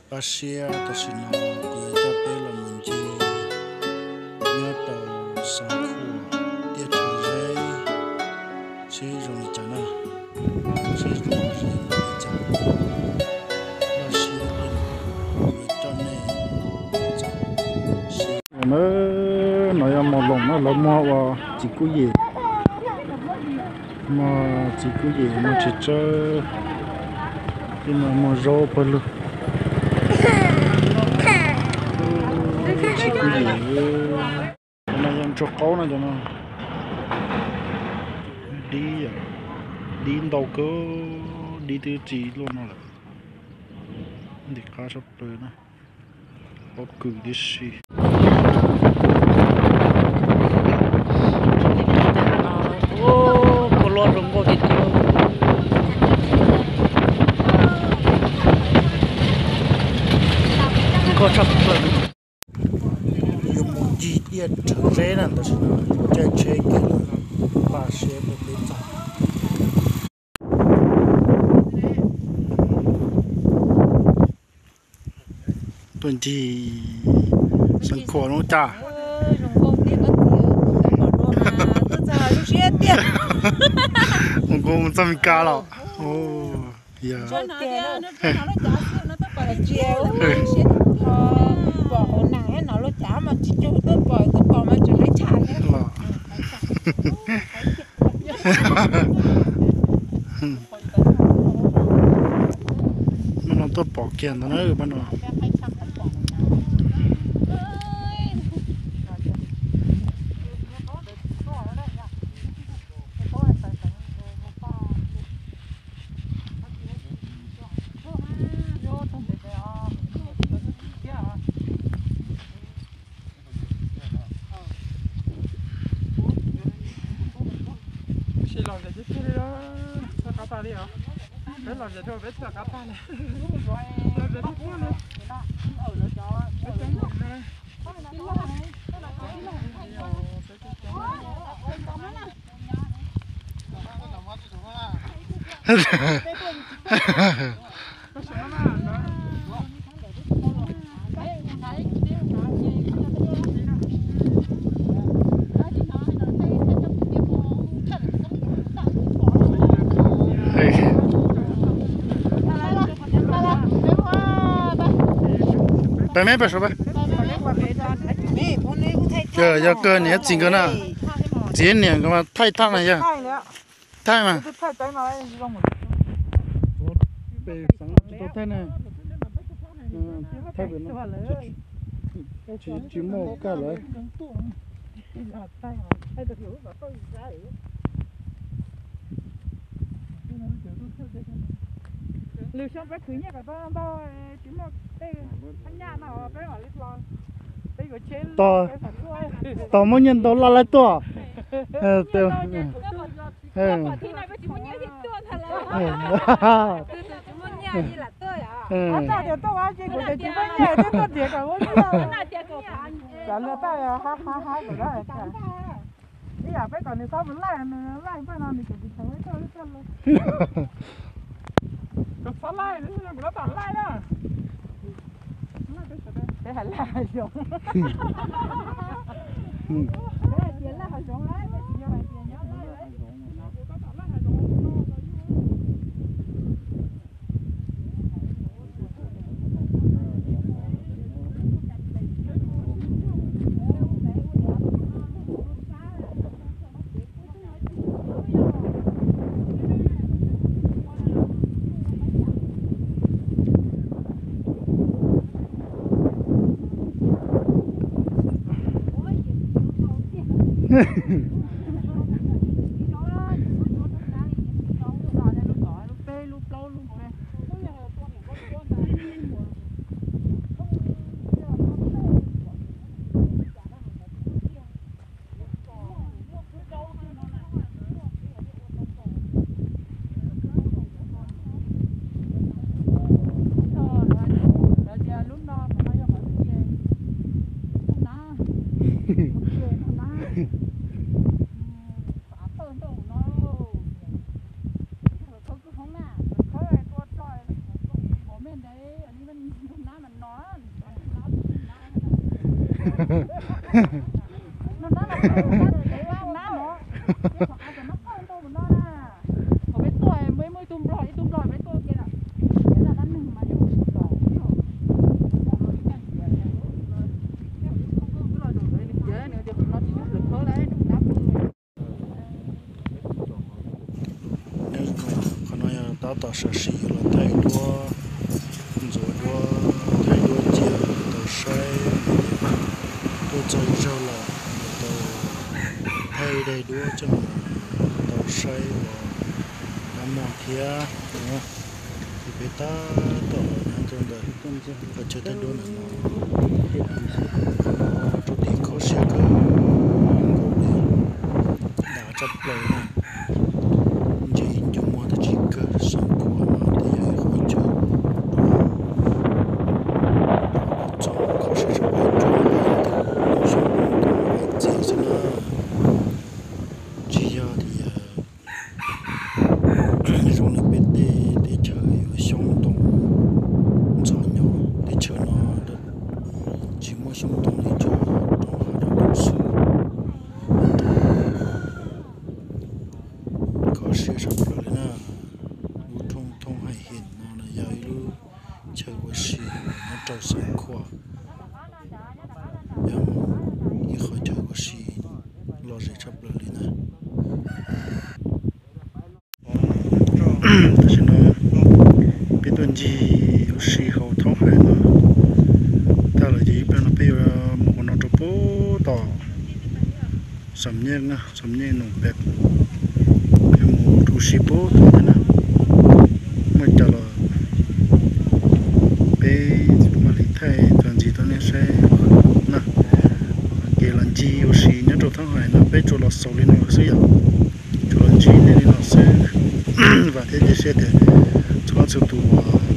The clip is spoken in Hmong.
Paj siab tam sim no kuv yuav coj peb los mus ncig nyob rau Xeev Khuam tiaj rhawv zeb seb zoo li cas na, seb zoo li cas. Paj siab kuv yuav coj nej txog si. No yog mos loos na, lawv muag ua txiv kuj yem, muag txiv kuj yem, muag tshis tsawb, thiab muag zaub pawg lug. Txiv kuj yem, cov no yog ntsuag qaub na, cov no dib, dib ntau kawg, dib twb txi luaj no lawm. Ntim qab sab plaws na, pob kws tib si. Kua luaj zoo nkauj tiag tiag. Nkauj tshaj plaws. Yuav mus ncig tiaj rhawv zeb na, tam sim no caij tsheb kiag lawm, paj siab peb txog. Tuaj ncig Xeev Khuam lub cas. Zoo nkauj txog Mes Kas los. Yog. Mas no tuaj pom kiag ntawd na, mas no. Sib los ntawm cib cig li, txog qab tag li os. Peb los ntawm rau peb txog qab tag li. Los ntawm tib pliag li. Peb coob npaum no. Peb me peb sub peb. Yog kawg niam txiv nkawd na, txiv niam nkawd mas thaij thaj na yog. Thaij mas. Tsis tau thaij na. Thaij pem no. Tsis muaj kaj lawm. Lwm xyoo peb khwv nyiaj kom tau ntau, tsis muaj tej nyaj no peb mam li hlo. Peb yuav tsheb, tos muaj nyiaj ntau laj laj tuaj. Tsis muaj nyiaj thiaj tuaj ntag lawm. Tsis muaj nyiaj thiaj lam tuaj yom. Tias tuaj ua si kuv tias tsis muaj nyiaj thiaj tuaj nrhiav kom muaj nyiaj. Txawm luag taj hab hab hab kuv na. Ib yam peb kom nws txhob mus laij, nws laij paj no nws tseem tsis tau tuaj tuaj lawm. Koj txhob laij, kuv tab tom laij na. Peb hais laij hav zoov. Peb hais tias laij hav zoov, peb tsis yog hais tias nyob laij. Qhov no yog tab tom sam sim yuav los thaij duab, ntxuav duab, thaij duab cia tau saib, tuaj txog ib zaug lawm yuav tau thaij daim duab coj mus tau saib ua dab muag thiab no. Ces peb tab tom los nyob rau ntawm qhov chaw thaij duab ntawm no, rau tim kho siab kawg nkaus li, dav tshaj plaws na. Ntshe ib ncu muag twb tsis kawg, xeev khuam no twb yog ib qho chaw txog kho siab tshaj plaws, xyoob ntoo txias xwb na. Tsis yog tias zoo li peb tej teb chaws yuav xyoob ntoo ntxhov nyob, teb chaws no tsis muaj xyoob ntoo li, tsuas roob hav roob xwb. Kho siab tshaj plaws li na. Lub thoob thoob hais hiam no yog ib lub chaw ua si nyob rau xeev khuam, yog ib qhov chaw ua si lom zem tshaj plaws li na. Tam sim no peb tuaj ncig ua si hauv thoob hais no tag lawm ces ib pliag no peb yuav mus ua no rau puag tom Xam Nyej na, Xam Nyej Noom Pem, peb mus ua si puag tom ntawd na. Muaj cas los peb mam li thaij txuas ntxiv rau nej saib na. Kev los ncig ua si nyob rau thoob hais no peb tsuas los xaus li no xwb yom, tsuas los ntsib nej li no xwb. Vam thiab cia siab tias txhua leej txhua tus uas